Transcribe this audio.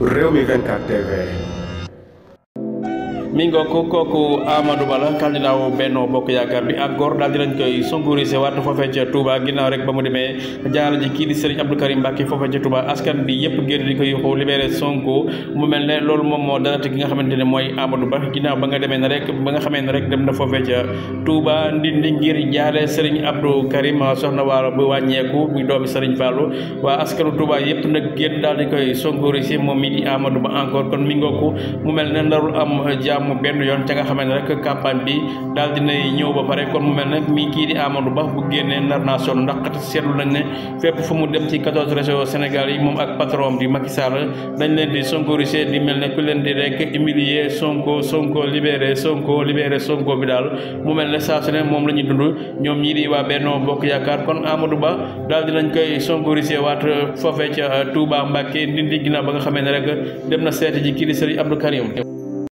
Rewmi 24 TV. mi ngokk kooku Amadou Ba la candidat wu Benno Bokk Yaakaar bi ak góor daal di lañ koy songorisé waat foofee ca Touba ginnaaw rek ba mu demee jaarale ji kii di Serigne Abdou Karim Mbacké foofee ca Touba askan bi yëpp génn di ko yuxu libéré Sonko mu mel ne loolu moom moo dalate ki nga xamante ne mooy Amadou Ba ginnaaw ba nga demee ne rek ba nga xamee ne rek dem na foofee ca Touba ndindi ngir jaare Serigne Abdou Karim soxna waalo bu wàññeeku muy doomi Serigne Fallou waa askanu Touba yëpp nag génn daal di koy songorisé moom mi di Amadou Ba encore kon mi ngokk mu mel ne ndarul am mu benn yoon ca nga xamee ne rek campagne bi daal dinay ñëw ba pare kon mu mel nag mi kii di Amadou Ba bu génnee nar naa sonn ndax kat seetlu nañ ne fépp fu mu dem ci 14 régions Sénégal yi moom ak patron di Macky Sall dañ leen di sonkorisé di mel ne ku leen di rek humilier Sonko libéré Sonko bi daal mu mel ne saa su ne moom la ñuy dund ñoom ñii di waa Benno Bokk Yaakaar kon Amadou Ba daal dinañ koy sonkorisé waat foofee ca Touba Mbacké ndindi ginnaaw ba nga xamee ne rek dem na seeti ji kii di Serigne Abdou Karim